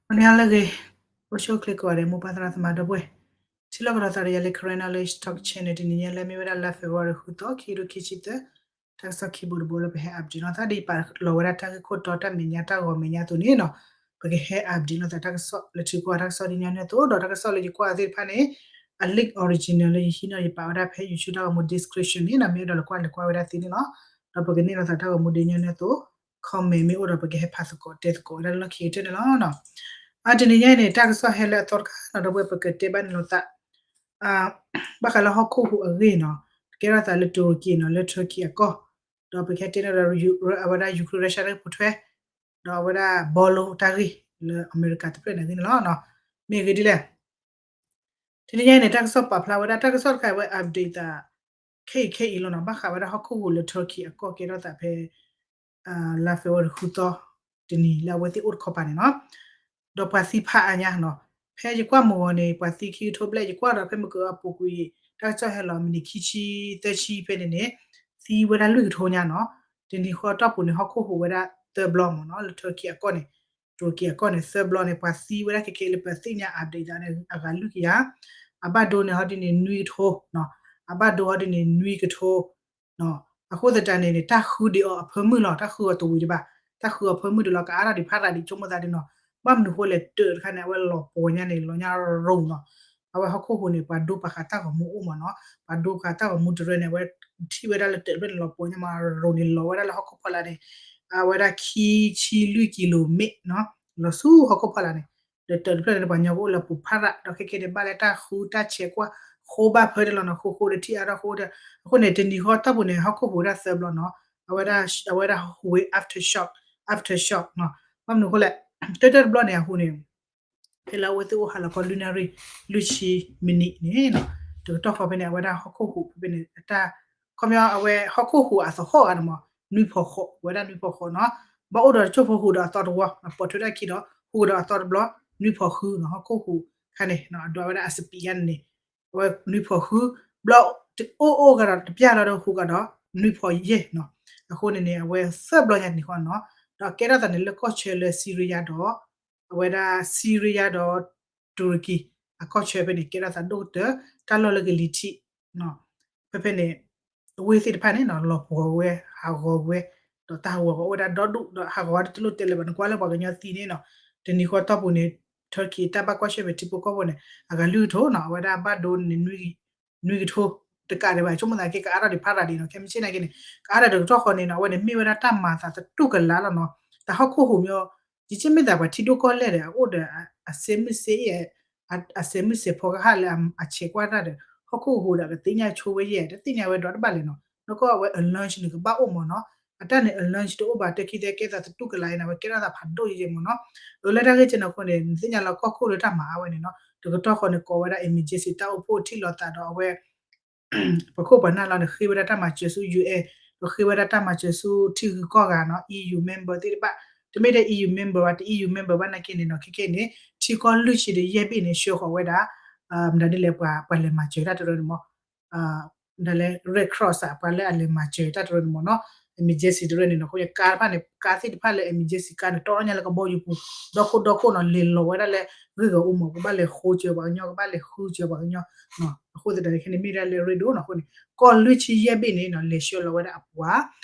မနၤလၢအဂ့ၤ, အိၣ်ဆူၣ်အိၣ်ချ့ကိးဂၤဒဲး မိၢ်ပၢ်သရၣ်သမါဒီပုၢ်ဝဲၢ်, ထံၣ်လိာ်ကဒီးသးဒီးယၤလၢ Karen Knowledge Talk Channel တနံၤညါလၢမ့ၢ်ဝဲဒၣ်လါ February ဃုသီ ခံကထိခံဆံသၢ, တၢ်ကစီၣ်ခံဘိတဘိလၢပဟဲ update လိာ်သး ဒ်ယပာ်လီၤဝဲဒၣ်တၢ်ဂ့ၢ်ခိၣ်တီတၢ်မဲာ်ညါတၢ်ဂီၤမဲာ်ညါအသိးန့ၣ်နီၤ, ပကဟဲ update လိာ်သးတၢ်ကစီၣ်လၢထံကီၢ်တၢ်ကစီၣ်ဒ်ညီနုၢ်အသိး ဒီးတၢ်ကစီၣ်လၢယကွၢ်သ့ၣ်တဖၣ်န့ၣ် အ leak original လၢယဟံးန့ၢ်ဒီးယပာ်ဝဲဒၣ်ဖဲ YouTube တၢ်ဂီၤမူ description န့ၣ်နီၤ, မ့ၢ်အဲၣ်ဒိးလဲၤကွၢ်လဲၤကွၢ်ဝဲဒၣ်သ့န့ၣ်လီၤ. ဒီးပကန့ၢ်လိာ်သးတၢ်ဂီၤမူဒ်ညီနုၢ်အသိး comment မ့ၢ်အိၣ်ဒီးပကဟဲဖးသကိးတဲသကိးဝဲဒၣ်လၢလီၢ်ခံကတၢၢ်န့ၣ်လီၤ. အတနံၤညါအံၤန့ၣ် တၢ်ကစီၣ်ဟဲလၢအသီတခါနီၤ ဒီပုၢ်ဝဲၢ် ပကတဲဘၣ်န့ၣ်လိာ်သး ဘၣ်ဃးလၢဟီၣ်ခိၣ်ဟူးအဂ့ၢ်နီၤ, ကဲထီၣ်သးလၢတူရကံနီၤ လၢ Turkey အကီၢ်, ဒီးပကဟဲတဲန့ၢ်ဒီး အဝဲဒၣ် Ukraine Russia တၢ်ဂ့ၢ်ပိာ်ထွဲ, ဒီးအဝဲဒၣ်ဘီလိတၢ်ဂ့ၢ်လၢအမဲရကၤတဖျၢၣ်န့ၣ်အဂ့ၢ်န့ၣ်လီၤ. မ့ၢ်အဂ့ၢ်ဒ်လဲၣ် တနံၤညါအံၤန့ၣ် တၢ်ကစီၣ်ပာ်ဖျါဝဲဒၣ် တၢ်ကစီၣ်တခါအံၤဝဲ update သး ခဲအံၤခဲအံၤလီၤနီၤ, ဘၣ်ဃးဝဲဒၣ်ဟီၣ်ခိၣ်ဟူးလၢ Turkey အကီၢ်ကဲထီၣ်သးဖဲ လါ February ဃုသီ တနံၤလၢအဝဲသ့ၣ်အိၣ်တခီပၤန့ၣ်နီၤ, ဒီးပှၤသံဖးအါညါနီၤ, ဖဲယကွၢ်မုၢ်ဂီၤန့ၣ် ပှၤသံခံကထိဘျဲၣ် ယကွၢ်ဒီးဖဲမုၢ်ကပူၤကွံာ် တၢ်ကစီၣ်ဟဲလီၤမံးနံးခံဆံသၢဆံဖဲန့ၣ်န့ၣ် သံဝဲဒၣ်လွံၢ်ကထိညါနီၤ, တနံၤဃီတီၢ်ပူၤန့ၣ် ဟီၣ်ခိၣ်ဟူးဝဲဒၣ်သၢဘျီမ့ၢ်နီၤ လၢ Turkey အကီၢ်န့ၣ် တူရကံအကီၢ်န့ၣ် သၢဘျီန့ၣ် ပှၤသံဝဲဒၣ်ခဲခဲလၢပှၤသ့ၣ်ညါ update သးန့ၣ် အဂၤလွံၢ်ကယၤ, အဘၣ်ဒိန့ၣ်ဟီဒ်န့ၣ်နွံကထိ, အဘၣ်ဒိဟီဒ်န့ၣ်နွံကထိ, အဃိသတးန့ၣ်န့ၣ် တၢ်ဃုဒံးအီၤအဖၢမုၢ်လီၤ, တၢ်ဃုအီၤတဝံၤတဘၣ်, တၢ်ဃုအီၤဖၢမုၢ်တလီၤ ကအါထီၣ်ဒံးဖးရၤဒံး ဆိကမိၣ်သးဒ်နီၤ, ဘၣ်မနုၤဃိလဲၣ် တၢးတခါန့ၣ် အဝဲလီၤပှီၤညါန့ၣ် လီၤညါရိၤနီၤ, အဝဲဟီၣ်ခိၣ်ဟူးန့ၣ် ပှၤဒိပာ်ဃာ်တၢ်ဂီၤမူအိၣ်မ့ၢ်နီၤ, ပှၤဒိပာ်ဃာ်တၢ်ဂီၤမူတရၢန့ၣ် အဝဲထံၣ်ဝဲဒၣ်လၢတၢးတဖျၢၣ်န့ၣ် လီၤပှီၤညါမးရိၤန့ၣ် လီၤဝဲဒၣ်လၢဟီၣ်ခိၣ်ဖီလာ်န့ၣ် အဝဲဒၣ်ခံဆံလွံၢ်ကံလိၤမ့ၣ်နီၤ, လီၤဆူဟီၣ်ခိၣ်ဖီလာ်န့ၣ်, ဒီးတၢးတဖျၢၣ်န့ၣ် ပှၤကညီကအိၣ်လၢပူၤဖးရၤ ဒီးခဲခဲန့ၣ် ဘၣ်လၢတၢ်ဃုတၢ်ဆဲးကွၢ် ဃိဘၣ်ဖၢဒၣ်လီၤနီၤ, ဃိဃိဒီးထံၣ်အါထီၣ်ဃိဒီး, အဃိန့ၣ် တနံၤဃီတီၢ်ပူၤန့ၣ် ဟီၣ်ခိၣ်ဟူးဝဲဒၣ်သၢဘျီနီၤ, အဝဲဒၣ် အဝဲဒၣ်ဟူးဝဲ aftershock, aftershock နီၤ, ဘၣ်မနုၤဃိလဲၣ်, တၢ်တၢၢ်တဘျီန့ၣ်အဟူးန့ၣ် ဖဲလၢအဝဲသ့ၣ်အိၣ်ဟးလီၤခီလွံၢ်နၣ်ရံၣ် လွံၢ်ဆံမံးနံးန့ၣ်, တကတီၢ်ဃီဖဲန့ၣ် အဝဲဒၣ်ဟီၣ်ခိၣ်ဟူးဖဲဖဲန့ၣ် အတၢ်, ခီပညီအဝဲဟီၣ်ခိၣ်ဟူးအသဟီၣ်ဂၤန့ၣ်မး နွံဖီၣ်ဃိး ဝဲဒၣ်နွံဖီၣ်ဃိးနီၤ, ဘၣ်အိၣ်ဒီးတစိၢ်ဖိဟူးဒီးအသီတဝီ ပိာ်ထွဲတၢ်ခံဒီး ဟူးဒီးအသီတဘျီ နွံဖီၣ်ဃုနီၤ, ဟီၣ်ခိၣ်ဟူးခါန့ၣ် အဒွးဝဲဒၣ်အစပံးယါန့ၣ်န့ၣ်, အဝဲနွံဖီၣ်ဃု, ဘျီအိၣ်အိၣ်ဂၤဒီးတပျၢ်လီၤဒီးဟူးဂၤဒီး နွံဖီၣ်ယဲၢ်နီၤ, အဃိန့ၣ်န့ၣ် အဝဲသၢဘျီညါတနံၤဃီနီၤ, ဒီးကဲထီၣ်သးန့ၣ်လၢကီၢ်ဆၢလၢ Syria ဒီး အဝဲဒၣ် Syria ဒီး တူရကံ အကီၢ်ဆၢဖဲန့ၣ် ကဲထီၣ်သးဒိၣ်ကတၢၢ် တၢ်လီၢ်လၢကလံၤထံး, ဖဲဖဲန့ၣ် အဝ့ၢ်သ့ၣ်တဖၣ်န့ၣ်နီၤ လီၤပှီၤဝဲ ဟးဂီၤဝဲ, ဒီးတၢ်ဟးဂီၤအိၣ်ဝဲဒၣ်ဒီဒူၣ် ဒီးဟးဂီၤဝဲတလိၣ်တဲလၢၤဘၣ် နကွၢ်လၢပှၤကညီသံန့ၣ်နီၤ, တနံၤဃီတီၢ်ပူၤန့ၣ် Turkey တၢ်ဘၣ်ကွၢ်ဆၢၣ်မဲာ်ထံဖိကီၢ်ဖိန့ၣ် အဂၤလွံၢ်ကထိနီၤ အဝဲဒၣ်ဘၣ်ဒိန့ၣ် နွံကထိ တကးဒံးဘၣ် ဆိကမိၣ်သးက့ ကအါထီၣ်ဒံးဖးရၤဒံးနီၤ ခဲမုၢ်ဆ့ၣ်နာ်က့န့ၣ် ကအါထီၣ်တကတီၢ်ဃီန့ၣ်နီၤ အဝဲန့ၣ်မ့ၢ်ဝဲဒၣ်တၢ်မၤသးသတူၢ်ကလာ်လီၤနီၤ, တၢ်ဟီၣ်ခိၣ်ဟူးမ့ၢ် ယမ့ၢ်သးပှၤထံဒိၣ်ကီၢ်လဲၢ်ဒီး အအိၣ်ဒီး အစဲမုၢ်စဲအံၤ အစဲမုၢ်စဲးဖီကဟၣ်လၢအဆဲးကွၢ်တၢ်ဒီး ဟီၣ်ခိၣ်ဟူးဒီးကသ့ၣ်ညါဆိဝဲယဲၢ် တသ့ၣ်ညါဝဲဒီးတဘၣ်လဲၣ်နီၤ, နီၢ်ကီၢ်အဝဲ alert န့ၣ်ကဘၣ်အိၣ်မ့ၢ်နီၤ, အတၢ်န့ၣ် alert တအိၣ်ဘၣ် တခံသဲကဲသးသတူၢ်ကလာ်အံၤန့ၣ် အဝဲကဲထီၣ်သးဖးဒိၣ်ယဲၢ်မ့ၢ်နီၤ, အလၢတၢ်ဂ့ၢ်ကဲန့ၣ်အဃိန့ၣ် နသ့ၣ်ညါလၢကီၢ်ခိၣ်လၢတၢ်မၤအါဝဲန့ၣ်နီၤ တကတီၢ်ဃီန့ၣ် ကိးဝဲဒၣ် emergency တၢ်အိၣ်ဖှိၣ်ထံၣ်လိာ်သးဒီးအဝဲ ပခိၣ်ပှၤနၢ်လီၤန့ၣ် ဃ့ဝဲဒၣ်တၢ်မၤစၢၤဆူ ယူၢ်အဲၣ် ဒီးဃ့ဝဲဒၣ်တၢ်မၤစၢၤဆူထံဂုၤကီၢ်ဂၤနီၤ EU member သ့ၣ်တဖၣ်, တမ့ၢ်ထဲ EU member ဘၣ် တ EU member ဘၣ်နာ်က့န့ၣ်နီၤ ခဲခဲန့ၣ် ထံကီၢ်လွံၢ်ဆံဒီးယဲၢ်ဘ့ၣ်န့ၣ် ဆှၢဃီၤဝဲဒၣ် မတၤဒ်လဲၣ် ပှၤလဲၤမၤစၢၤတၢ်တရၢန့ၣ်မ့ၢ် မတၤလဲၣ် Red Cross ပှၤလၢအလဲၤမၤစၢၤတၢ်တရၢန့ၣ်မ့ၢ်နီၤ emergency တရၢန့ၣ်နီၤ အဃိန့ၣ် ကါတဖၣ်န့ၣ် ကါသ့ၣ်တဖၣ်လၢ emergency ကါန့ၣ် တီထီၣ်ညါလၢကဘီယူၤပူၤ ဒီခိၣ်ဒီခိၣ်နီၤ လဲၤလီၤဝဲဒၣ်လၢ ဂ့ၢ်ဂီၤအူမး ကဘၣ်လဲၤဃုစၢၤပှၤကညီ ကဘၣ်လဲၤဃုစၢၤပှၤကညီ အဃိသတးန့ၣ်ခဲန့ၣ် မ့ၢ်ဒၣ်လၢ ရ့ဒိၣ်နီၤ အဃိန့ၣ် ကီၢ်လွံၢ်ဆံယဲၢ်ဘ့ၣ်န့ၣ်နီၤ လဲၤဆှၢလီၤဝဲဒၣ်အပှၤ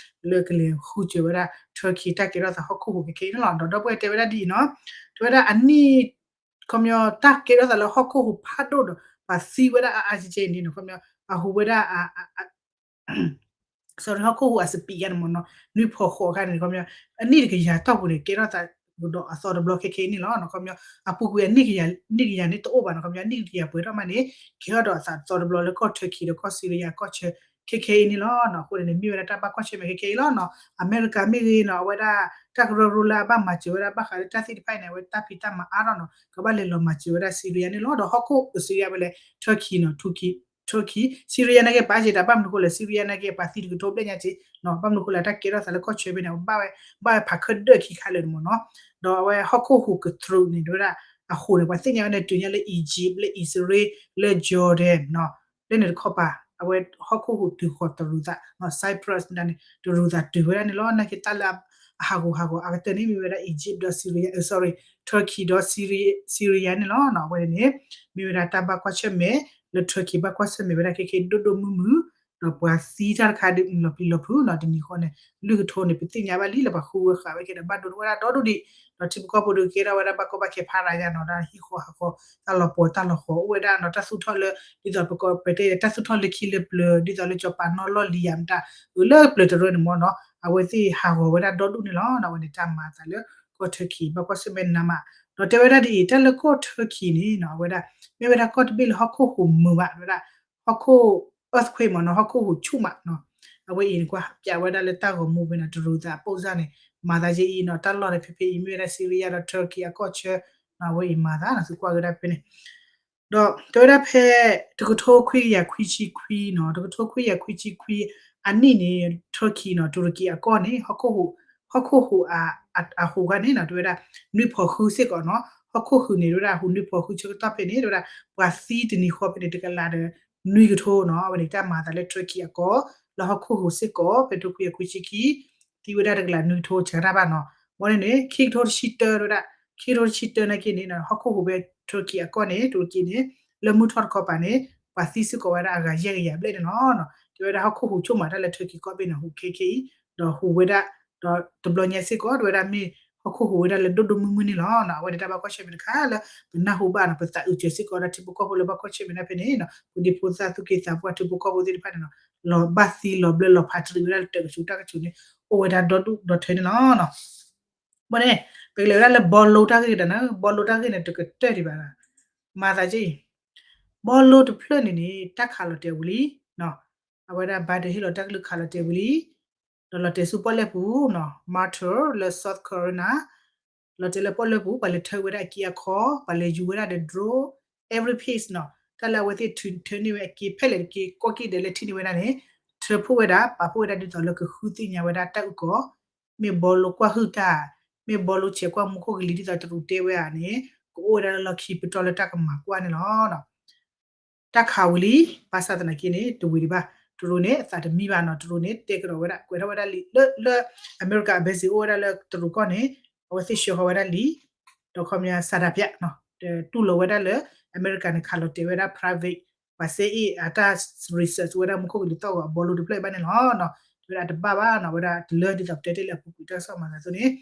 လၢကလဲၤဃုစၢၤဝဲဒၣ် Turkey တၢ်ကဲထီၣ်သးဟီၣ်ခိၣ်ဟူးခဲခဲအံၤန့ၣ်လီၤ. ဒီးဒီပုၢ်ဝဲၢ်တဲဝဲဒၣ်ဒ်အံၤနီၤ တဲဝဲဒၣ်အနံၣ် ခီပညီ တၢ်ကဲထီၣ်သးလၢဟီၣ်ခိၣ်ဟူးဖးဒိၣ်ဒီး ပှၤသံဝဲဒၣ်အါအါကဲကဲအံၤန့ၣ်နီၤ ခီပညီ အဟူးဝဲဒၣ် sorry ဟီၣ်ခိၣ်ဟူးအစပံးယါန့ၣ်မ့ၢ်နီၤ နွံဖီၣ်ဃိးအခါန့ၣ် ခီပညီ အနံၣ်တကယၤတီၢ်ပူၤန့ၣ် ကဲထီၣ်သးဒီးအသီတဘျီခဲခဲအံၤန့ၣ်လီၤ. ခီပညီ အပူၤကွံာ်အနံၣ်ကယၤ နံၣ်တကယၤန့ၣ်တအိၣ်ဘၣ်နီၤ ခီပညီ နံၣ်တကယၤပှဲၤထီၣ်မးန့ၣ် ကဲထီၣ်ဒီးအသးသီတဘျီလၢကီၢ် Turkey ဒီးကီၢ် Syria ကီၢ်ဆၢခဲခဲအံၤန့ၣ်လီၤ. အဃိန့ၣ် မ့ၢ်ဝဲဒၣ်တၢ်ဘၣ်ကွၢ်ဆၢၣ်မဲာ်ခဲခဲအံၤလီၤ. အမဲရကၤမ့ၢ်ဂ့ၤနီၤ အဝဲဒၣ် တၢ်ကရၢကရိလၢအဘၣ်မၤစၢၤဝဲဒၣ်ဘၣ်ဃးလၢတၢ်သ့ၣ်တဖၣ်အံၤန့ၣ် အဝဲတၢ်ဖံးတၢ်မၤအါထီၣ်နီၤ ကဘၣ်လဲၤလီၤမၤစၢၤဝဲဒၣ် Syria န့ၣ်လီၤ. ဒီးဟီၣ်ခိၣ် Syria ဝဲလဲၣ် Turkey နီၤ Turkey Syria နာ်က့ ပာ်စ့ၢ်တၢ် ဘၣ်မနုၤဃိလဲၣ် Syria နာ်က့ ပှၤသံတကထိဘျဲၣ်ညါက့ ဘၣ်မနုၤဃိလဲၣ် တၢ်ကဲထီၣ်သးလၢကီၢ်ဆၢဖဲန့ၣ် ဘၣ်ဝဲ ဘၣ်ဝဲဖးခၢၣ်ဒၢၣ်ခံခါလၢာ်န့ၣ်မ့ၢ်နီၤ. ဒီးအဝဲဟီၣ်ခိၣ်ဟူးကတြူးန့ၣ် တဝဲဒၣ် အဟူးန့ၣ် ပှၤသ့ၣ်ညါဝဲန့ၣ် တုၤညါလၢ Egypt လၢ Israel လၢ Jordan နီၤ လၢန့ၣ်တခီပၤ အဝဲဟီၣ်ခိၣ်ဟူးတုၤဃီၤတရူးသး Cyprus န့ၣ် တရူးသးတုၤဝဲဒၣ်န့ၣ်လီၤ. နာ်က့တၢ်လၢ အဟးဂီၤဟးဂီၤအကတၢၢ်န့ၣ် မ့ၢ်ဝဲဒၣ် Egypt ဒီး Syria, sorry, Turkey ဒီး Syria န့ၣ်လီၤ. အဝဲန့ၣ် မ့ၢ်ဝဲဒၣ်တၢ်ဘၣ်ကွၢ်ဆၢၣ်မဲာ် လၢ Turkey ဘၣ်ကွၢ်ဆၢၣ်မဲာ်ဝဲဒၣ်ခဲခဲဒိၣ်ဒိၣ်မုၢ်မုၢ် ဒီးပှၤသံတၢ်တခါဒုးလီၤပျံၤလီၤဖုးနီၤ တနံၤဃီန့ၣ် လွံၢ်ကထိန့ၣ် ပသ့ၣ်ညါဘၣ်လံလၢပှၤဃုဝဲဃာ်ဝဲက့ၤဒီး ဘၣ်ဒိန့ၢ်ဝဲဒၣ်ဒီဒူၣ်ဒံး ဒီးထံဖိကီၢ်ဖိဒုးကဲထီၣ်ဝဲဒၣ်ဘၣ်ကီဘၣ်ခဲဖးရၤညါနီၤ တၢ်ဟံၣ်ဃီဟးဃီ တၢ်လီၤပှီၤတၢ်လီၤဃီၤ အိၣ်ဝဲဒၣ်နီၤ တၢ်သူၣ်ထီၣ်လၢ ဒ်သိးပကီးပတဲ တၢ်သူၣ်ထီၣ်လၢခံလၢပျၢၤ ဒ်သိးလၢကၠီၤပၤနီၣ်လီၢ်လံၤယၤမတၤ အၢလၢပျၢၤတရၢန့ၣ်မ့ၢ်နီၤ အဝဲသ့ၣ်ဟးဂီၤဝဲဒၣ်ဒီဒူၣ်န့ၣ်လီၤ. အဝဲန့ၣ်တၢ်မၤအသးလၢကီၢ် Turkey ဘၣ်ကွၢ်ဆၢၣ်မဲာ်နးမး ဒီးတဲဝဲဒၣ်ဒ်အံၤ တၢ်လၢကီၢ် Turkey န့ၣ်နီၤ အဝဲဒၣ် မ့ၢ်ဝဲဒၣ်ကီၢ်တဘ့ၣ်လၢဟီၣ်ခိၣ်ဟူးမုာ်ဘၣ် ဝဲဒၣ် ဟီၣ်ခိၣ် earthquake မ့ၢ်နီၤ ဟီၣ်ခိၣ်ဟူးဆူၣ်မးနီၤ အဝဲအံၤန့ၣ် ကွၢ်ပၠးဝဲဒၣ်လၢတၢ်ဂီၤမူဖဲန့ၣ် တရူးသးပိၢ်စၢ်န့ၣ် မၤသးယဲအံၤနီၤ တၢ်လီၢ်န့ၣ်ဖဲဖဲအံၤ မ့ၢ်ဝဲဒၣ် Syria ဒီး Turkey အကီၢ်ဆၢနီၤ အဝဲအံၤမၤသးနီၤ သုကွၢ်ကဒါဖဲန့ၣ် ဒီးတဲဝဲဒၣ်ဖဲ တကထိခွံကယၤခွံဆံခွံနီၤ တကထိခွံကယၤခွံဆံခွံ အနံၣ်န့ၣ် Turkey နီၤ တူရကံအကီၢ်န့ၣ် ဟီၣ်ခိၣ်ဟူးအဟူးဂၤန့ၣ်နီၤ တဲဝဲဒၣ် နွံဖီဃုစ့ၢ်ကီးနီၤ ဟီၣ်ခိၣ်ဟူးန့ၣ် တဲဝဲဒၣ်ဟူးနွံဖီဃုဆၢကတီၢ်ဖဲန့ၣ် တဲဝဲဒၣ် ပှၤသံတနံၤဃီဖဲန့ၣ် တကလးဒီး နွံကထိနီၤ အဝဲန့ၣ်တၢ်မၤသးလၢ Turkey အကီၢ် လၢဟီၣ်ခိၣ်ဟူးစ့ၢ်ကီး ဖဲတကထိခွံကယၤခွံဆံခံ သံဝဲဒၣ်တကလးနွံကထိဆၢကတီၢ်ဘၣ်နီၤ ဘီန့ၣ်န့ၣ် ခံကထိတဆံတၢ တဲဝဲဒၣ် ခံကထိတဆံတၢနာ်က့န့ၣ် ဟီၣ်ခိၣ်ဟူးဖဲ Turkey အကီၢ်န့ၣ် တူရကံန့ၣ် လၢမုၢ်ထီၣ်တခီပၤန့ၣ် ပှၤသံစ့ၢ်ကီးဝဲဒၣ်အဂၤယဲၢ်ကယၤဘျဲၣ်န့ၣ်လီၤ. တဲဝဲဒၣ်ဟီၣ်ခိၣ်ဟူးဆိကမိၣ်တၢ်လၢ Turkey ကီၢ်ဘ့ၣ်န့ၣ် ဟူးခဲခဲအံၤ ဒီးဟူးဝဲဒၣ် ဒီးတဘျီညါစ့ၢ်ကီး တဲဝဲဒၣ်မ့ၢ်ဟီၣ်ခိၣ်ဟူးဝဲဒၣ်လၢဒိၣ်ဒိၣ်မုၢ်မုၢ်န့ၣ်လီၤ. အဝဲန့ၣ်တၢ်ဘၣ်ကွၢ်ဆၢၣ်မဲာ်တခါလၢ ပနၢ်ဟူဘၣ်နီၤ ပသးအုးစၢၤစ့ၢ်ကီးဒီးထံဖိကီၢ်ဖိလၢဘၣ်ကွၢ်ဆၢၣ်မဲာ်ဒၣ်ဖဲန့ၣ် ပဒံဖိသၣ်သူၣ်က့သးပှၢ်ထံဖိကီၢ်ဖိသ့ၣ်တဖၣ်န့ၣ်နီၤ လီၤဘၣ်သံလီၤဘျၢလီၤဖးတရံးဝဲဒၣ်လၢတၢ်ကဆူးတၢ်ကဆူးန့ၣ် အိၣ်ဝဲဒၣ်ဒီဒူၣ်ဒီထၢန့ၣ်လီၤ. ဘီန့ၣ် ပကလဲၤဝဲဒၣ်လၢဘီလိတၢ်ဂ့ၢ်ဒီးနီၤ ဘီလိတၢ်ဂ့ၢ်န့ၣ် တကတၢၢ်ဒံးဘၣ် မၤသးက့ ဘီလိတဖျၢၣ်န့ၣ်န့ၣ် တၢ်ခးလီၤတဲာ်ဝံၤလံ အဝဲဒၣ် Biden ဟ့ၣ်လီၤတၢ်ကလုၢ်ခးလီၤတဲာ်ဝံၤလံ ဒီးလီၤတဲာ်ဆူပီၣ်လဲၣ်ပူၤနီၤ Marshall လၢ South Carolina လီၤတဲာ်လၢပီၣ်လဲၣ်ပူၤ ပှၤလဲၤထၢဝဲဒၣ်အက့အခီ ပှၤလဲၤယူၤဝဲဒၣ်ဒီး drone, every piece နီၤ တၢ်လၢအဝဲသ့ၣ်ထုးထၢန့ၢ်ဝဲအက့ဖဲလဲၣ်တက့ ကီၢ်က့ၣ်ဒဲးလၢထံၣ်န့ၢ်ဝဲဒၣ်န့ၣ် ထၢဖှိၣ်ဝဲဒၣ် ပာ်ဖှိၣ်ဝဲဒၣ်ဒ်သိးလၢကဃုသ့ၣ်ညါဝဲဒၣ်တၢ်အုၣ်ကီၤ မ့ၢ်ဘီလိကွၢ်ဟုၣ်တၢ် မ့ၢ်ဘီလိဆဲးကွၢ်မူခိၣ်ကလံၤဒ်သိးတရူးတဲဝဲဧါန့ၣ် ကအိၣ်ဝဲဒၣ်လၢလီၢ်ခံပတီၢ်လၢတၢ်ကမၤကွၢ်န့ၣ်လီၤ. တၢ်ခးဝံၤလံ ဘၣ်ဆၣ်သနာ်က့န့ၣ် တဝံၤဒံးဘၣ် တရူးန့ၣ် အသးတမံဘၣ်နီၤ တရူးန့ၣ် တဲကဒီးဝဲဒၣ် ကွဲးထီၣ်ဝဲဒၣ်လံ လၢ လၢ America အ base အိၣ်ဝဲဒၣ်လၢတရူးကီၢ်န့ၣ် အဝဲသ့ၣ်ဆှၢဃီၤဝဲဒၣ်လံ ဒီးခီပညီ စၤဒၤဖၠး တူၢ်လိာ်ဝဲဒၣ်လၢ America န့ၣ် ခးလီၤတဲာ်ဝဲဒၣ် private ပှၤစဲအ့ၣ်အတၢ် research ဝဲဒၣ်မူခိၣ်ကလံၤသီၣ်ဂီၤအဘီလိတဖျၢၣ်အံၤဘၣ်န့ၣ်လီၤ. တဲဝဲဒၣ်တဘၣ်ဘၣ်နီၤ ဝဲဒၣ်တလၢဒ်သိးပတဲတ့ၢ်လၢအပူၤကွံာ်တၢ်ကစီၣ်မၤသးအသိးန့ၣ်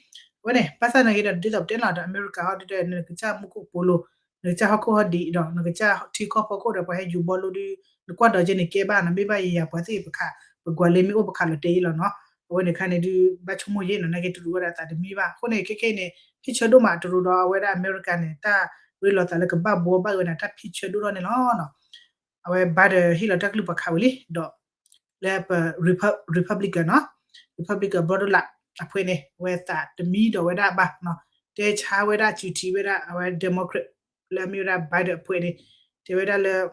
အဝဲန့ၣ် ဘၣ်ဆၣ်သနာ်က့ဒီး ဒ်သိးပတဲလီၤဒီး America ဟီဒ်ဒီး နကစၢ်မူခိၣ်ပိလိၤ နကစၢ်ဟီၣ်ခိၣ်ဟီၣ်ဒံးဒီး နကစၢ်ထံကီၢ်ဖီခိၣ်ဒီး ပှၤဟဲယူၤဘီလိဒုး နကွၢ်ဒီးကဲန့ၣ်ကဲဘၣ်နီၤ မ့ၢ်ဘၣ်ယၤယၤပှၤသ့ၣ်ပခး ပကွၢ်လၢမ့ၢ်အိၣ်ပခးလီၤတဲာ်အံၤလီၤနီၤ အဝဲန့ၣ်ခါန့ၣ်ဒုး ဘၣ်ဆိကမိၣ်ယဲနီၤ နာ်က့တရူးဝဲဒၣ်သးတမံဘၣ် အဃိန့ၣ် ခဲခဲအံၤန့ၣ် ဟံၣ်ဆၢဒိၣ်မးတရူးဒီး အဝဲဒၣ် America န့ၣ် တၢ်ရ့လိာ်သးလၢကဘၣ်ဘှီဘၣ်ဂ့ၤန့ၣ် တၢ်ဖံးဆၢဒိၣ်ထီၣ်န့ၣ်လီၤ. အဝဲ Biden ဟ့ၣ်လီၤတၢ်ကလုၢ်ပှၤခးဝံၤလံ ဒီး လၢပ Repub- Republican နီၤ Republican ဘျီဒိၣ်လးအဖှဲးန့ၣ် အဝဲသးတမံဒီးဝဲဒၣ်ဘၣ်နီၤ တဲဆါဝဲဒၣ် စူၤထံ ဝဲဒၣ် အဝဲ Democrat လၢအမ့ၢ်ဝဲဒၣ် Biden အဖှဲးန့ၣ် တဲဝဲဒၣ်လၢ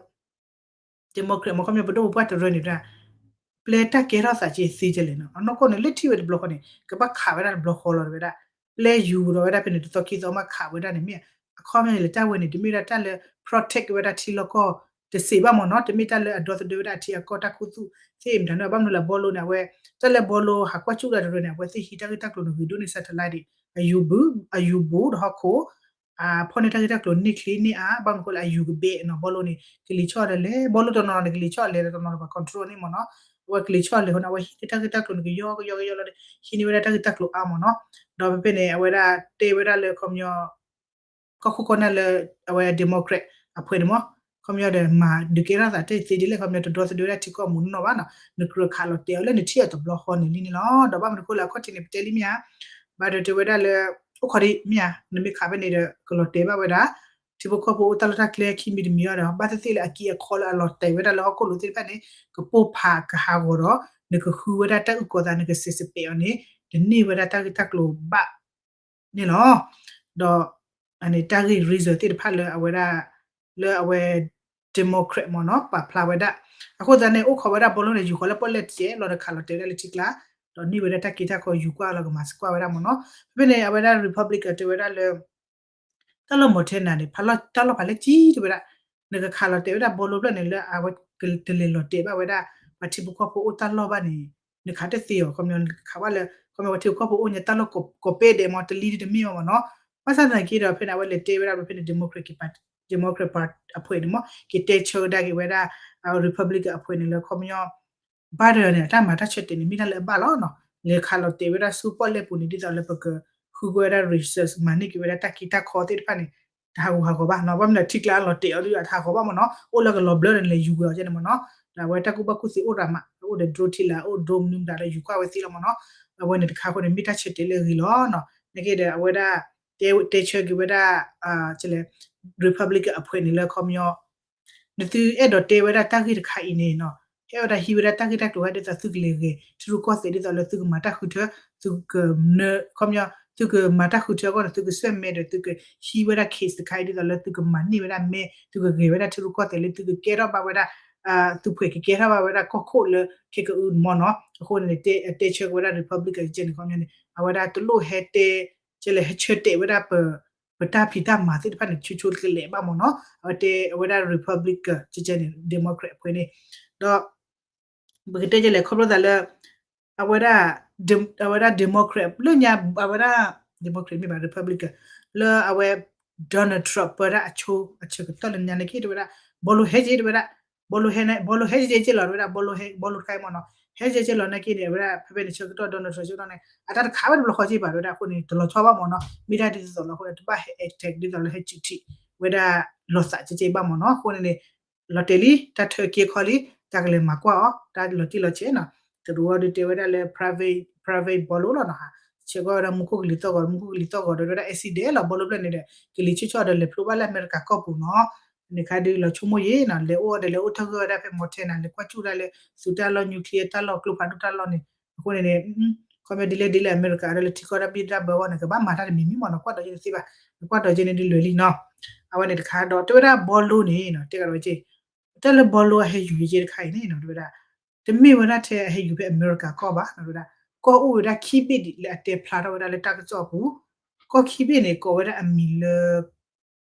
Democrat မ့ၢ်ခီပညီပဒိၣ်ပပှၢ်တရၢန့ၣ် ပျဲတၢ်ကဲထီၣ်သးက့သ့ကလဲၣ်နီၤ အနီၢ်ကီၢ်န့ၣ် လၢထံၣ်ဝဲတဘျီဃီန့ၣ် ကဘၣ်ခးဝဲဒၣ်တဘျီဃီလီၤ တဲဝဲဒၣ် ပျဲယူၤဒီးဝဲဒၣ်ဖဲန့ၣ် တသီခံသီမးခးဝဲဒၣ်န့ၣ်မ့ၢ် အခီပညီန့ၣ် လၢတၢ်ဝဲန့ၣ် တမ့ၢ်ဝဲဒၣ်တၢ်လၢ protect ဝဲဒၣ်ထံလီၢ်ကီၢ်တစဲးဘၣ်မ့ၢ်နီၤ တမ့ၢ်တၢ်လၢအဒီသဒၢဝဲဒၣ်ထံအကီၢ်တၢ်ခူသူၣ်သ့ၣ်မတၤန့ၣ် ဘၣ်မနုၤလၢဘီလိန့ၣ် အဝဲ တၢ်လၢဘီလိဟးကွၢ်ကၠူၣ်ဒၣ်တရၢန့ၣ် အဝဲသ့ၣ်ဟံးတၢ်ဂ့ၢ်တၢ်ကျိၤန့ၣ် ဂ့ၤဒိၣ်န့ၢ် satellite ဒံး အယူၤဘူး အယူၤဘူးဒီးဟီၣ်ခိၣ် အဖီၣ်န့ၢ်တၢ်ဂ့ၢ်တၢ်ကျိၤန့ၢ်ချ့န့ၢ်အါ ဘၣ်မနုၤဃိလၢအယူၤကဘဲနီၤ ဘီလိန့ၣ် ကလံၤဆီၣ်လဲၤလဲၤ ဘီလိတနီၤန့ၣ် ကလံၤဆီၣ်လဲၤတနီၤဒီးပှၤ control န့ၣ်မ့ၢ်နီၤ အဝဲကလံၤဆီၣ်လဲၤဃိန့ၣ် အဝဲဟံးန့ၢ်တၢ်ဂ့ၢ်တၢ်ကျိၤန့ၣ် ကယီကယီကယီလီၤ ဟံးန့ၢ်ဝဲဒၣ်တၢ်ဂ့ၢ်တၢ်ကျိၤအါမ့ၢ်နီၤ ဒီးဖဲဖဲန့ၣ် အဝဲဒၣ်တဲဝဲဒၣ်လၢခီပညီ ကီၢ်ခိၣ်ကီၢ်နၢ်လၢ အဝဲ Democrat အဖှဲးန့ၣ်မ့ၢ် ခီပညီဒီးမၤဒုးကဲထီၣ်သးတၢ်သ့ဒ်လဲၣ် ခီပညီတဒီသဒၢဝဲဒၣ်ထံကီၢ်မူးနီၢ်နီၢ်ဘၣ်နီၤ နကြၢးခးလီၤတဲာ်အီၤလၢနထံၣ်အီၤတဘျီဃီန့ၣ်လံန့ၣ်လီၤ ဒီးဘၣ်မနုၤဃိလၢအခီၣ်ထံးန့ၣ် ပတဲလံမ့ၢ်ဧါ ဘၣ်ဒီးတဲဝဲဒၣ်လၢ အိၣ်ခိးဒံးမ့ၢ်ဧါ နမ့ၢ်ခးဖဲန့ၣ်ဒီး ကလီၤတဲာ်ဘၣ်ဝဲဒၣ် ထံဖိကီၢ်ဖိအိၣ်တၢ်လီၢ်တၢ်ကျဲခံမံၤတမံၤအံၤဒီး ဘၣ်သ့ၣ်သ့ၣ်လၢအက့အခီလၢအလီၤတဲာ်ဝဲဒၣ်လၢဟီၣ်ခိၣ်လိၤသ့ၣ်တဖၣ်န့ၣ် ကပိၢ်ဖးကဟးဂီၤဒီး နကဃုဝဲဒၣ်တၢ်အုၣ်ကီၤသး နကစဲးစပဲးအီၤန့ၣ် တန့ၢ်ဝဲဒၣ်တၢ်ဂ့ၢ်တၢ်ကျိၤဘၣ် န့ၣ်လီၤ. ဒီး အန့ၣ်တၢ်ဂ့ၢ် reason သ့ၣ်တဖၣ်လၢအဝဲဒၣ် လၢအဝဲ Democrat မ့ၢ်နီၤ ပာ်ဖျါဝဲဒၣ် အဃိသတးန့ၣ် အိၣ်ခိးဝဲဒၣ်ဘီလိန့ၣ် ယူၤဃီၤလၢပီၣ်လဲၣ်တစဲးလီၤဒီးခးလီၤတဲာ်ဝဲဒၣ်လၢထံကျါ ဒီးန့ၢ်ဝဲဒၣ်တၢ်က့တၢ်ခီယူၤကွၢ်လီၤကမၤစကွၢ်ဝဲဒၣ်မ့ၢ်နီၤ ဖဲဖဲန့ၣ် အဝဲဒၣ် Republican တဲဝဲဒၣ်လၢ တၢ်လီၢ် Montana န့ၣ် ဖးလီၢ်တၢ်လီၢ်ဖးလဲၢ်ကံတဲဝဲဒၣ် နကခးလီၤတဲာ်ဝဲဒၣ်ဘီလိဖျၢၣ်န့ၣ် လၢအဝဲတလဲၤလီၤတဲာ်ဘၣ်ဝဲဒၣ် ပှၤထံဖိကီၢ်ဖိအိၣ်တၢ်လီၢ်ဘၣ်န့ၣ် နခးတသ့အီၤ ခီပညီနကခးဘၣ်လၢ ခီမ့ၢ်ပှၤထံဖိကီၢ်ဖိအိၣ်ညါတၢ်လီၢ်ကိးပဲဒဲးမ့ၢ် တလံတမ့ၢ်ဘၣ်မ့ၢ်နီၤ. ဘၣ်ဆၣ်သနာ်က့ဒီး ဖဲန့ၣ် အဝဲလဲၤတဲဝဲဒၣ်ဖဲန့ၣ် Democrat က့ၤပာ် Democrat ပာ် အဖွဲ့န့ၣ်မ့ၢ် က့ၤတဲဆၢကဒါက့ၤဝဲဒၣ် Republican အဖွဲ့န့ၣ်လၢ ခီပညီ Biden န့ၣ် အတၢ်မၤတၢ်ဆၢတဲာ်န့ၣ် မ့ၢ်တၢ်လၢအဘၣ်လီၤနီၤ. လဲၤခးလီၤတဲာ်ဝဲဒၣ်ဆူပီၣ်လဲၣ်ပူၤန့ၣ် ဒ်သိးလၢပကဃုကဝဲဒၣ် research မၤန့ၢ်က့ၤဝဲဒၣ်တၢ်က့တၢ်ခီသ့ၣ်တဖၣ်န့ၣ် တဟးဂူာ်ဟးဂီၤဘၣ်နီၤ. ဘၣ်မနုၤထံကျါလီၤတဲာ်အီၤဒ်အတဟးဂီၤဘၣ်မ့ၢ်နီၤ. အိၣ်လၢကလီၤဘျၢဒီးလဲၤယူၤကွံာ်အီၤကဲန့ၣ်မ့ၢ်နီၤ. ဒီးအဝဲတၢ်ကူၣ်ဘၣ်ကူၣ်သ့အိၣ်ရၤမး အိၣ်ဒီး drone ထံလာ် အိၣ် drone မနုၤမတၤဒီးယူၤကွံာ်ဝဲသ့လီၤမ့ၢ်နီၤ. အဝဲန့ၣ်တခါအဃိန့ၣ် မ့ၢ်တၢ်ဆၢတဲာ်လၢအဂ့ၤလီၤနီၤ. နာ်က့ဒီးအဝဲဒၣ် တဲ တဲဆၢက့ၤဝဲဒၣ် Republican အဖွဲ့န့ၣ်လၢခီပညီ နသုအဲၣ်ဒိးတဲဝဲဒၣ်တၢ်ဂ့ၢ်တခါအံၤန့ၣ်နီၤ ဟဲဝဲဒၣ်ဟံးဝဲဒၣ်တၢ်ဂ့ၢ်တၢ်ကျိၤဝဲဒၣ်ဒ်သိးသုကလဲၤဂဲၤ ထံရူၢ်ကီၢ်သဲးဒ်သိးလၢသုကမၤတၢ်ဃုထၢ သုက ခီပညီ သုကမၤတၢ်ဃုထၢအဂီၢ်န့ၣ် သုကဟံးဝဲဒၣ် case တခါအံၤဒ်သိးလၢသုကမၤန့ၢ်ဝဲဒၣ်မဲ သုကဂဲၤဝဲဒၣ်ထံရူၢ်ကီၢ်သဲးလၢသုကကဲထီၣ်ဘၣ်ဝဲဒၣ် သုးဖှဲးကကဲထီၣ်ဘၣ်ဝဲဒၣ်ကီၢ်ခိၣ်လၢခဲကအုမ့ၢ်နီၤ. အဃိန့ၣ် တဲဆၢက့ၤဝဲဒၣ် Republican ကဲန့ၣ် ခီပညီန့ၣ် အဝဲဒၣ်တလိၣ်ဟဲတဲ ကဲလဲၣ် ဟဲဆၢတဲာ်ဝဲဒၣ်ပ ပတၢ်ဖံးတၢ်မၤသ့ၣ်တဖၣ်န့ၣ် ဆိဆိတကလဲာ်ဘၣ်မ့ၢ်နီၤ. အဝဲတဲအဝဲဒၣ် Republican ကဲန့ၣ် Democrat အဖဲန့ၣ် ဒီး ပကတဲကဲလဲၣ် ခီဖျိသးလၢ အဝဲဒၣ် အဝဲဒၣ် Democrat လၢညါ အဝဲဒၣ် Democrat မ့ၢ်ဘၣ် Republican လၢအဝဲ Donald Trump ပၢတၢ်အဆိ အဆၢကတီၢ်လၢညါန့ၣ်က့ တဝဲဒၣ် ဘီလိဟဲက့ တဝဲဒၣ် ဘီလိဟဲ ဘီလိဟဲက့က့လီၤ တဝဲဒၣ် ဘီလိဟဲ ဘီလိတခါအံၤမ့ၢ်နီၤ ဟဲက့က့လီၤနာ်က့န့ၣ် အဝဲဒၣ်ဖဲဖဲန့ၣ် ဆၢကတီၢ် Donald Trump ဆၢကတီၢ်န့ၣ် အတၢ်တခးဝဲတဘျီဃီက့ဘၣ် တဝဲဒၣ်အဃိန့ၣ် တလီၤဆီဘၣ်မ့ၢ်နီၤ မ့ၢ်တၢ်ဒ်သိးသိးလီၤအဃိန့ၣ် တဘၣ်ဟဲ attack ဒ်သိးလၢဟဲစူးထံးဝဲဒၣ်လီၤသးကဲက့ဘၣ်မ့ၢ်နီၤ အဃိန့ၣ်န့ၣ် လီၤတဲာ်လံ တၢ်ထၢက့ခီလံ တၢ်ကလဲၤမၤကွၢ်အီၤ တၢ်လီၤတံၢ်လီၤဆဲးနီၤ တရူးအီၤဒုးတဲဝဲဒၣ်လၢ private private ဘီလိလီၤနီၤ ဆဲးကွၢ်ဝဲဒၣ်မူခိၣ်ကလံၤသီၣ်ဂီၤ မူခိၣ်ကလံၤသီၣ်ဂီၤဒီးဝဲဒၣ် accident လီၤ ဘီလိဖျၢၣ်န့ၣ်ဒီး ကလံၤဆ့ၣ်ဆီၣ်ဒီးလဲၤဖျိဘၣ်လၢအမဲရကၤကီၢ်ပူၤနီၤ န့ၣ်ခါဒုးလီၤဆိကမိၣ်ယံၤနီၤ လဲၤအိၣ်ဒီးလဲၤအိၣ်ထၢဂၢၢ်ဝဲဒၣ်ဖဲ Montana လဲၤကွၢ်စူၣ်ဒၣ်လၢ သုးတၢ်လီၢ် nuclear တၢ်လီၢ် ကျိဖးဒိၣ်တၢ်လီၢ်န့ၣ် အဃိန့ၣ်န့ၣ် ခီမ့ၢ်ဒ်လဲၣ်ဒ်လဲၣ် အမဲရကၤဒီးလၢထံကီၢ်တၢ်ဘံၣ်တၢ်ဘၢအဂီၢ်န့ၣ် ကဘၣ်မၤတၢ်တမံၤမံၤမ့ၢ်နီၤ ကွၢ်ဒီးယဲန့ၣ်သ့ဘၣ် ကွၢ်ဒီးယဲန့ၣ်ဒ်လဲၣ်လံနီၤ အဝဲန့ၣ်တခါဒီးတဲဝဲဒၣ်ဘီလိန့ၣ်နီၤ တဲကဒီးဝဲက့ တၢ်လၢဘီလိအဟဲယူၤယဲက့တခါအံၤန့ၣ်နီၤ တဲဝဲဒၣ် တမ့ၢ်ဝဲဒၣ်ထဲအဟဲယူၤဖဲအမဲရကၤကီၢ်ဘၣ်နီၤ တဲဝဲဒၣ် ကီၢ်အိၣ်ဝဲဒၣ်ခံဘ့ၣ်ဒံးလၢအတဲဖျါထီၣ်ဝဲဒၣ်လၢတၢ်ကစီၣ်အပူၤ ကီၢ်ခံဘ့ၣ်န့ၣ် ကိးဝဲဒၣ်အမံၤလၢ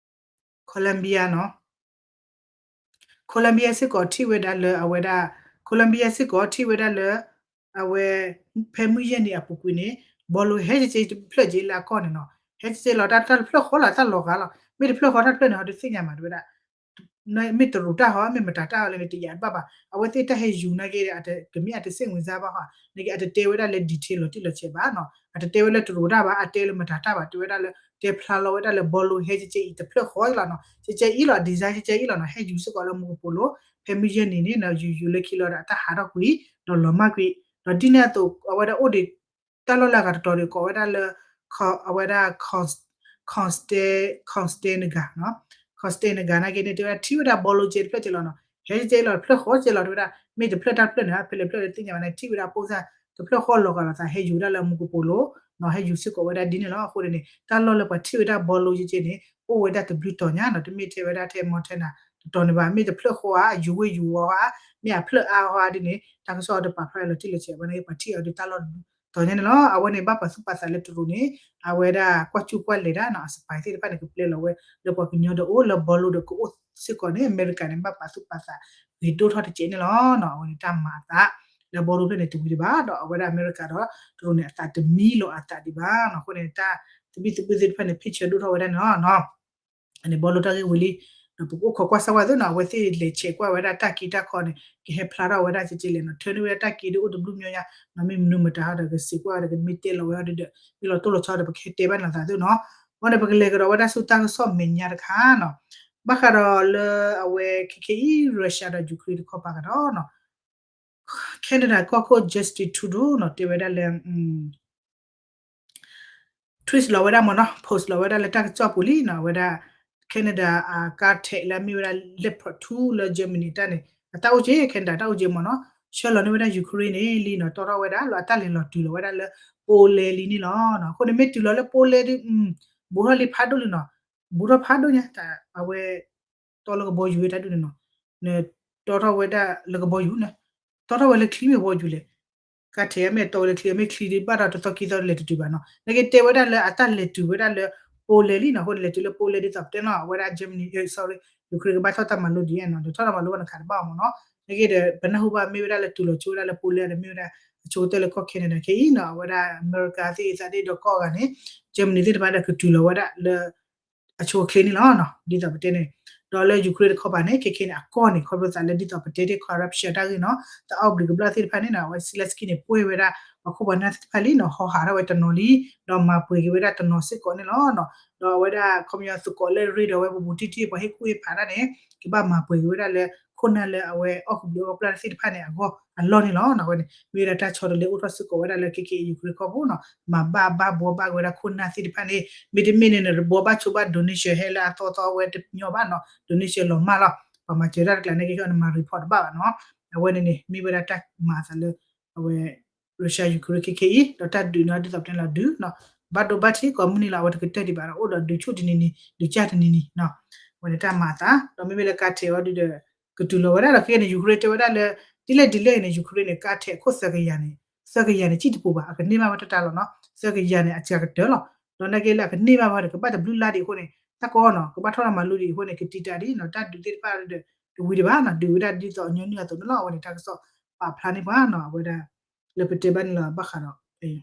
Colombia နီၤ Colombia စ့ၢ်ကီးထံၣ်ဝဲဒၣ်လၢအဝဲဒၣ် Colombia စ့ၢ်ကီးထံၣ်ဝဲဒၣ်လၢ အဝဲ ဖဲမုၢ်ယဲၢ်နံၤအပူၤကွံာ်န့ၣ် ဘီလိဟဲက့က့တဖျၢၣ်က့လၢအကီၢ်န့ၣ်နီၤ ဟဲက့က့လီၤတၢ်တဖျၢၣ်ဃီလီၤ တၢ်လီၤဂာ်လီၤ မ့ၢ်တဖျၢၣ်ဃီတၢ်တဖျၢၣ်န့ၣ် ဟီဒုးသ့ၣ်ညါမးတဲဝဲဒၣ် မ့ၢ်တရူးတၢ်ဟီ မ့ၢ်မတၤတၢ်ဟီလဲၣ်န့ၣ် တယာ်တဘၣ်ဘၣ် အဝဲသ့ၣ်တၢ်ဟဲယူၤနာ်က့ ကမ့ၢ်အတစ့ၣ်ဝင်စားဘၣ်ဟီ နာ်က့ အတတဲဝဲဒၣ်လၢ detail လီၤတံၢ်လီၤဆဲးဘၣ်နီၤ အတတဲဝဲလၢတရူးတၢ်ဘၣ် အတဲလၢမတၤတၢ်ဘၣ် တဲဝဲဒၣ်လၢ တဲဖျါလီၤဝဲဒၣ်လၢဘီလိဟဲက့က့အံၤတဖျၢၣ်ဃီလီၤနီၤ က့က့အံၤလီၤ design က့က့အံၤလီၤနီၤ ဟဲယူၤစ့ၢ်ကီးလၢမူကပိာ်လိၤ ဖဲမုၢ်ယဲၢ်နံၤန့ၣ်နီၤ ယူၤယူၤလၢခံလီၤဒီးအတၢ်ဟးထီၣ်ကွံာ် ဒီးလီၤမၢ်ကွံာ် ဒီးဒ်န့ၣ်အသိး အဝဲဒၣ်အိၣ်ဒံး တၢ်လီၢ်လၢအဂၤတတီၤဒီးကိးဝဲဒၣ်လၢ အဝဲဒၣ် Costa Costa Negra နီၤ Costa Negra နာ်က့န့ၣ် တဲဝဲဒၣ်ထံၣ်ဝဲဒၣ်ဘီလိက့တဖျၢၣ်က့လီၤနီၤ ဟဲက့လီၤတဖျၢၣ်ဃီက့လီၤတဲဝဲဒၣ် မ့ၢ်တဖျၢၣ်တၢ်တဖျၢၣ်န့ၣ် ဖဲလဲၣ်ဖျၢၣ်လၢသ့ၣ်ညါဘၣ်န့ၣ် ထံၣ်ဝဲဒၣ်ပိၢ်စၢ်တဖျၢၣ်ဃီလီၤဂာ်လီၤသး ဟဲယူၤဝဲဒၣ်လၢမူကပိာ်လိၤနီၤ ဟဲယူၤစ့ၢ်ကီးဝဲဒၣ်ဒ်န့ၣ်လီၤ အဃိန့ၣ်န့ၣ် တၢ်လီၢ်လၢပှၤထံၣ်ဝဲဒၣ်ဘီလိက့က့န့ၣ် အိၣ်ဝဲဒၣ်တဘျုးတီၤညါနီၤ တမ့ၢ်ထဲဝဲဒၣ်ထဲ Montana တတီၤန့ၣ်ဘၣ် မ့ၢ်တဖျၢၣ်ဃီဧါ ယူၤဝ့ယူၤဝီဧါ မ့ၢ်အဖျၢၣ်အါဃီဧါဒ်န့ၣ် တၢ်ကစီၣ်အီၤတပာ်ဖျါလီၤတံၢ်လီၤဆဲး ဝဲန့ၣ်ပှၤထံၣ်အီၤဒုးတၢ်လီၢ်တီၤညါန့ၣ်လီၤ အဝဲန့ၣ်ဘၣ်ပာ်သူၣ်ပာ်သးလၢတရူးန့ၣ် အဝဲဒၣ်ကွၢ်စူၣ်ကွၢ်လဲၤဒၣ်နီၤ အ spy သ့ၣ်တဖၣ်န့ၣ် ကပျဲလီၤဝဲ လၢပှၤကညီဒီးအိၣ်လၢဘီလိဒီးကအိၣ်စ့ၢ်ကီးန့ၣ် အမဲရကၤန့ၣ် ဘၣ်ပာ်သူၣ်ပာ်သးဂ့ၤဒိၣ်ထီၣ်တကဲးန့ၣ်လီၤနီၤ အဝဲန့ၣ်တၢ်မၤအသး လၢဘီလိဖျၢၣ်န့ၣ်တဝံၤဒံးဘၣ်ဒီး အဝဲဒၣ်အမဲရကၤဒီးတရူးန့ၣ် အသးတမံလီၤအသးဒံးဘၣ်နီၤ အဃိန့ၣ် တၢ်သဘံၣ်သဘုၣ်သ့ၣ်တဖၣ်န့ၣ် ဖ့ၣ်ဆၢဒိၣ်ထီၣ်ဝဲဒၣ်န့ၣ်လီၤနီၤ န့ၣ်ဘီလိတၢ်ဂ့ၢ်ဝံၤလံ ဒီးပကအိၣ်ခိးကွၢ်စၢ်ဝဲသ့ၣ်နီၤ အဝဲသ့ၣ်လဲၤဆဲးကွၢ်ဝဲဒၣ်တၢ်က့တၢ်ခီန့ၣ် ကဟဲဖျါထီၣ်ဝဲဒၣ်ကဲကဲလဲၣ်နီၤ ထၢန့ၢ်ဝဲဒၣ်တၢ်က့ဒ်အိၣ်တဘျုးမံၤညါ နီၤ မ့ၢ်မနုၤမတၤဟီဒီး ကစံးကွၢ်ဝဲဒီး ကမ့ၢ်တဲလီၤဝဲအီၤဒီး မ့ၢ်လီၤတိၢ်လီၤဆီဒီး ပကဟဲတဲဘၣ်နၤသးသ့ၣ်နီၤ အဃိန့ၣ် ပကလဲၤကဒီးဝဲဒၣ်ဆူတၢ်ကစီၣ်မဲာ်ညါတခါနီၤ ဘၣ်ဃးဒီးလၢအဝဲခဲခဲအံၤ Russia ဒီး Ukraine တခီပၤကဒီးနီၤ Canada ကီၢ်ခိၣ် Justin Trudeau နီၤ တဲဝဲဒၣ်လၢ tweet လီၤဝဲဒၣ်မ့ၢ်နီၤ post လီၤဝဲဒၣ်လၢတၢ်ကစီၣ်ပူၤလံနီၤ အဝဲဒၣ် Canada အကါထဲးလၢအမ့ၢ်ဝဲဒၣ် Leopard two လၢ Germany တၢ်န့ၣ် အတၢ်အိၣ်က့ Canada တၢ်အိၣ်က့မ့ၢ်နီၤ ဆှၢလီၤန့ၢ်ဝဲဒၣ် Ukraine န့ၣ်လံနီၤ တီထီၣ်ဝဲဒၣ်လၢအတၢ်လဲၤလီၤတုၤလီၤဝဲဒၣ်လၢ Poland လံန့ၣ်လီၤ. အဃိန့ၣ်မ့ၢ်တုၤလီၤလၢ Poland ဒုး ဘူးထီၣ်လံဖးဒိၣ်လံနီၤ ဘူးထီၣ်ဖးဒိၣ်ညါ အဝဲ တီလၢကဘီယူၤဝဲတၢ်ဒုးန့ၣ်နီၤ နတီထီၣ်ဝဲဒၣ်လၢကဘီယူၤန့ၣ် တီထီၣ်ဝဲလၢချံမ့ၢ်ကဘီယူၤလဲၣ် ကါထဲးအမ့ၢ်တီဝဲလၢချံ အမ့ၢ်ချံဒုးဘၣ်ဒီးတသီခံသီလဲၤတတုၤဘၣ်နီၤ နက့တဲဝဲဒၣ်လၢအတၢ်လဲၤတုၤဝဲဒၣ်လၢ Poland လံနီၤ အဃိန့ၣ် လဲၤတုၤလၢ Poland ဒ်သိးပတဲနီၤ အဝဲဒၣ် Germany sorry Ukraine ကဘၣ်ထီၣ်တၢ်မၤလိဒ်နီၤ ဒီးထီၣ်တၢ်မၤလိဘၣ်နခးတဘၣ်အီၤမ့ၢ်နီၤ နက့ဒီး ပနၢ်ဟူဘၣ်မ့ၢ်ဝဲဒၣ်လၢတုၤလီၤဆိဝဲဒၣ်လၢ Poland ဒီးမ့ၢ်ဝဲဒၣ် အဆိကတၢၢ်လၢကီၢ် Canada ခဲအံၤနီၤ အဝဲဒၣ် အမဲရကၤသ့ၣ်အသးဒ့ဒီးကီၢ်အဂၤန့ၣ် Germany သ့ၣ်တဖၣ်ဒီးကတုၤလီၤဝဲဒၣ်လၢ အဆိအချ့န့ၣ်လီၤ. ဒ်သိးပတဲန့ၣ် ဒီးလၢ Ukraine တခီပၤန့ၣ် ခဲခဲန့ၣ် အကီၢ်န့ၣ် ခီဖျိသးလၢဒ်သိးပတဲတ့ၢ် corruption တၢ်ဂ့ၢ်နီၤ သးအီၣ်ဘျုးကဘျၣ်သ့ၣ်တဖၣ်န့ၣ်နီၤ အဝဲ Zelensky န့ၣ် ပှဲၤဝဲဒၣ် ပှၤခိၣ်ပှၤနၢ်သ့ၣ်တဖၣ်လံနီၤ ဟီဟးထီၣ်ဝဲတနီၤလံ ဒီးမၤပှဲၤက့ၤဝဲဒၣ်တနီၤစ့ၢ်ကီးန့ၣ်လီၤ. ဒီးအဝဲဒၣ်ခီပညီသကိးလၢရ့ဒီးဝဲပူၤပူၤတံၢ်တံၢ် ပှၤဟ့ၣ်ကူၣ်ဟ့ၣ်ဖးတၢ်န့ၣ် ကဘၣ်မၤပှဲၤက့ၤဝဲဒၣ်လၢ ခိၣ်နၢ်လၢအဝဲအီၣ်ကဘျုးအီၣ်ကဘျၣ်သ့ၣ်တဖၣ်န့ၣ် အဂီၢ်အလီၢ်န့ၣ်လီၤ. အဝဲန့ၣ် မ့ၢ်ဝဲဒၣ်တၢ်ဆီတလဲအိၣ်ထီၣ်စ့ၢ်ကီးဝဲဒၣ်လၢခဲခဲ Ukraine ကီၢ်ပူၤနီၤ မၤဘၣ်ဘၣ်ဘှီဘၣ်က့ၤဝဲဒၣ်ခိၣ်နၢ်သ့ၣ်တဖၣ်န့ၣ် မ့တမ့ၢ်န့ၣ် နတဘှီဘၣ်ဆိဘၣ် donation ဟဲလၢအသီသီဝဲတညီဘၣ်နီၤ donation လီၤမၢ်လီၤ ပှၤမၤစၢၤတၢ်တကျါန့ၣ် ခဲခဲနမၤ report တဘၣ်ဘၣ်နီၤ အဝဲန့ၣ်န့ၣ် မ့ၢ်ဝဲဒၣ်တၢ်မၤအသးလၢ အဝဲ Russia Ukraine ခဲခဲအံၤ ဒီးတၢ်ဒုးန့ၣ်ဒ်သိးပတဲလီၤဒုးနီၤ ဘၣ်ဒိဘၣ်ထံးကိးမုၢ်နံၤလီၤ အဝဲတကတၢၢ်ဒံးဘၣ်ဒီး အိၣ်ဒီးဒုးဆူၣ်တနံၤနံၤ ဒုးဆူၣ်တနံၤနံၤနီၤ အဝဲန့ၣ်တၢ်မၤအသး ဒီးမ့မ့ၢ်လၢကါထဲးအီၤဒုးဒီး ကတုၤလီၤဝဲဒၣ်ဒီးခဲခဲန့ၣ် Ukraine တဲဝဲဒၣ်လၢ ဒ်လဲၣ်ဒ်လဲၣ်အံၤန့ၣ် Ukraine န့ၣ် ကါထဲးအခိၣ်သၢကယၤန့ၣ် သၢကယၤန့ၣ် စံၣ်တပူၤဘၣ် အကန့ၢ်ဘၣ်ဝဲတၢ်တၢ်လီၤနီၤ သၢကယၤန့ၣ် အစှၤကတၢၢ်လီၤ ဒီးနာ်က့လၢအကန့ၢ်ဘၣ်ဝဲဒီး ကဘၣ်တဘျုးလါဒံးအဃိန့ၣ် တၢ်ကီနီၤ ကဘၣ်ထီၣ်တၢ်မၤလိဒံးအဃိန့ၣ် ကတံာ်တာ်ဒံးနီၤ တၢ်ဒုးသ့ၣ်တဖၣ်ဒီး တဝံၤဒံးဘၣ်နီၤ ဒုးဝဲဒၣ်ဒ်သိးအညီနုၢ်အသိးန့ၣ်လီၤ အဝဲန့ၣ်တၢ်ကစီၣ်ပာ်ဖျါန့ၢ်ပှၤနီၤ အဝဲဒၣ် လၢပတဲဘၣ်န့ၣ်လီၤ ဘၣ်ဃးဒီး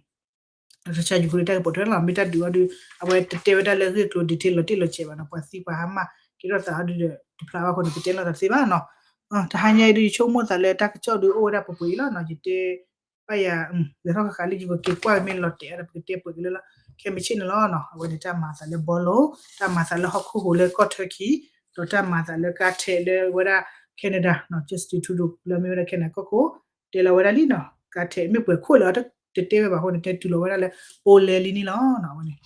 Russia Ukraine တၢ်ကပိာ်ထွဲလီၤ မ့ၢ်တၢ်ဒုးအီၤဒုး အဝဲတတဲဝဲဒၣ်လၢဂ့ၢ်ကျိၤ detail လီၤတံၢ်လီၤဆဲးဘၣ်နီၤ ပှၤသံပှၤဟါမၢ် ကဲထီၣ်သးအီၤဒုးဒီး တဖျါဘၣ်အဃိန့ၣ် ပတဲလိာ်သးတသ့ဘၣ်နီၤ တဟါညါအံၤဒုး ယဆိကမိၣ်သးလၢတၢ်ကစီၣ်ဒုးအိၣ်ဝဲဒၣ်ပှဲၤပှဲၤအံၤလီၤနီၤ ယတဲ ဘၣ်ယၤ လဲၤထီၣ်ဃၣ်ဃၣ်လံ ယကက့ၤကွၢ်မ့ၢ်လီၤတဲာ်ဒီး ပကတဲပှဲၤက့ၤလၢလီၤ ခဲမုၢ်ဆ့ၣ်န့ၣ်လီၤနီၤ အဝဲန့ၣ်တၢ်မၤသးလၢဘီလိ တၢ်မၤသးလၢဟီၣ်ခိၣ်ဟိးလၢကီၢ် Turkey ဒီးတၢ်မၤသးလၢကါထဲးလၢဝဲဒၣ် Canada နီၤ Justin Trudeau လၢမ့ၢ်ဝဲဒၣ် Canada ကီၢ်ခိၣ် တဲလီၤဝဲဒၣ်လံနီၤ ကါထဲးမ့ၢ်ပှဲၤခိၣ်လၢအတတဲဝဲဘၣ်အဃိန့ၣ် တဲတုၤလီၤဝဲဒၣ်လၢ Poland လံန့ၣ်လီၤနီၤ အဝဲန့ၣ်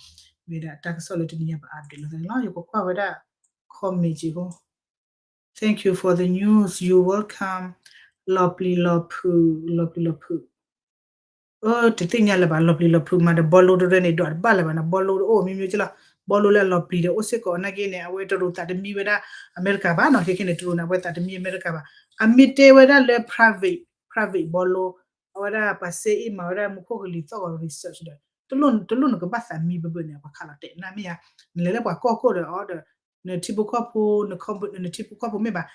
မ့ၢ်ဒၣ်တၢ်ကစီၣ်လၢတနံၤညါပအါဒုးလိာ်သးန့ၣ်လီၤ ယကကွၢ်ဝဲဒၣ် comment က့ၤဖိ Thank you for the news, you welcome လီၤပျံၤလီၤဖုး လီၤပျံၤလီၤဖုး အၢ တသ့ၣ်ညါလၢၤဘၣ် လီၤပျံၤလီၤဖုးမးဒီး ဘီလိတရဲန့ၣ် ဒွးတဘၣ်လၢၤဘၣ်နီၤ ဘီလိတအိၣ်မ့ၢ်မ့ၢ်ကလီၤ ဘီလိလၢအလီၤပျံၤဒီးအိၣ်စ့ၢ်ကီးနာ်က့န့ၣ် အဝဲတရူးသးတမံဝဲဒၣ်အမဲရကၤဘၣ်နီၤ ခဲခဲန့ၣ် တရူးန့ၣ် အဝဲသးတမံအမဲရကၤဘၣ် အမ့ၢ်တဲဝဲဒၣ်လၢ private private ဘီလိ အဝဲဒၣ်ပှၤစဲအ့ၣ်မၤဝဲဒၣ်မူခိၣ်ကလံၤသီၣ်ဂီၤ research ဒီး တလိၣ်တလိၣ်နကဘၣ်သးမံဘၢဘၢန့ၣ် ပှၤခးလီၤတဲာ်နၤမ့ၢ်ဧါ နလဲၤလၢပှၤကီၢ်ခိၣ်ဒီးအီၤဒီး နထံဖိကီၢ်ဖိ နထံဖိကီၢ်ဖိမ့ၢ်ဘၣ်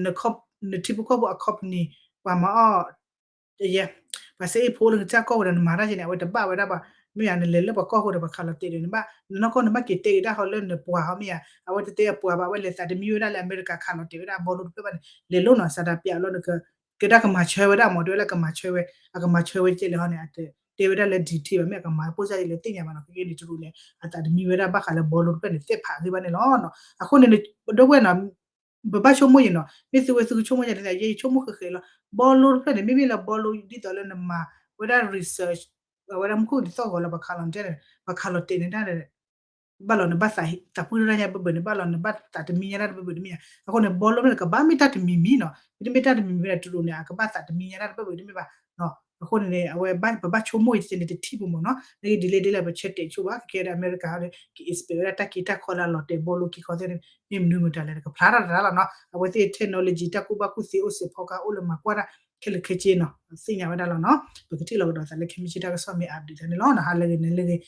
နထံဖိကီၢ်ဖိအ company ပှၤမၤအီၣ် ပှၤစဲအ့ၣ်ဖိလၢနကစၢ်ကီၢ်ဝဲဒီးနမၤတၢ်က့န့ၣ် အဝဲတဘၣ်ဝဲဒၣ်ဘၣ် မ့ၢ်ဧါ နလဲၤလၢပှၤကီၢ်ခိၣ်ဒီးပှၤခးလီၤတဲာ်ဒီး နဘၣ် နနီၢ်ကီၢ်နဘၣ်က့ၤတဲက့ၤတၢ်ဃီလၢနပှၤဟီမ့ၢ်ဧါ အဝဲတတဲအပှၤဘၣ် အဝဲလဲၤသးတမံဝဲဒၣ်လၢအမဲရကၤ ခးလီၤတဲာ်ဝဲဒၣ်အဘီလိတဖျၢၣ်ဘၣ်န့ၣ် လဲၤလိၣ်နီၤ စးဒၣ်ပျးလီၤနက ကဲဒၣ်ကမၤဆၢဝဲဒၣ်မ့ၢ် တဲဝဲလၢကမၤဆၢဝဲ အကမၤဆၢဝဲကဲလဲၣ်ဟီန့ၣ် အတဲဝဲဒၣ်လၢ detail ဘၣ် မ့ၢ်အကမၤပိၢ်စၢ်ယလဲၤသ့ၣ်ညါဘၣ်နီၤ ခဲကဲန့ၣ်တရူးန့ၣ် အသးတမံဝဲဒၣ်ဘၣ်ဃးလၢဘီလိတဖျၢၣ်န့ၣ် သ့ၣ်ဖးအဂ့ၢ်ဘၣ်န့ၣ်လီၤ. အဃိန့ၣ် ဒီပုၢ်ဝဲၢ်နီၤ ပဘၣ်ဆိကမိၣ်ယံၤနီၤ မ့ၢ်သုဝဲသုကဆိကမိၣ်ယံၤန့ၣ် ယဲယဆိကမိၣ်ဃဲးဃဲးလီၤ ဘီလိတဖျၢၣ်န့ၣ် မ့မ့ၢ်လၢဘီလိဒ်သိးလၢနမၤဝဲဒၣ် research ဝဲဒၣ်မူခိၣ်ကလံၤသီၣ်ဂီၤလၢပှၤခးလီၤတဲာ်န့ၣ် ပှၤခးလီၤတဲာ်န့ၣ်တၢ် ဘၣ်လီၤနဘၣ်သးပှၢ်တၢ်ညါဘၢဘၢန့ၣ် ဘၣ်လီၤနဘၣ်သးတမံညါတၢ်တဘၢဘၢန့ၣ်မ့ၢ်ဧါ အဃိန့ၣ် ဘီလိန့ၣ် ကဘၣ်မ့ၢ်တၢ်တမံၤမံၤနီၤ မ့တမ့ၢ်တၢ်တမံၤမံၤဒီး တရူးန့ၣ် အကဘၣ်သးတမံညါတၢ်တဘၢဘၢတမ့ၢ်ဘၣ် အဃိန့ၣ် အဝဲပဘၣ်ဆိကမိၣ်အံၤတက့ၢ်န့ၣ် တထံၣ်ပူၤမ့ၢ်နီၤ နဂ့ၢ်ဒ်လဲၣ်ဒ်လဲၣ် ပဆၢတဲာ်ဆိဘၣ် ကဲဒၣ်အမဲရကၤဟီဒီး က expect ဝဲဒၣ်တၢ်က့တၢ်ခီလၢအလီၤတဲာ်ဘီလိက့ၤခီသ့ၣ်န့ၣ် မ့ၢ်မနုၤမတၤလဲၣ် ကဖျါထီၣ်တၢ်လီၤနီၤ အဝဲသ့ၣ် technology တၢ်ကူၣ်ဘၣ်ကူၣ်သ့အိၣ်စ့ၢ်ဖီကါအိၣ်လၢမၤကွၢ်တၢ် ခဲလၢာ်ခဲဆ့နီၤ သ့ၣ်ညါဝဲဒၣ်လီၤနီၤ ပကထံၣ်လီၤကဒီးသးလၢခဲမုၢ်ဆ့ၣ်တၢ်ကစီၣ်မ့ၢ် update သးန့ၣ်လီၤ ဟါလၢဂ့ၤ နၤလၢဂ့ၤ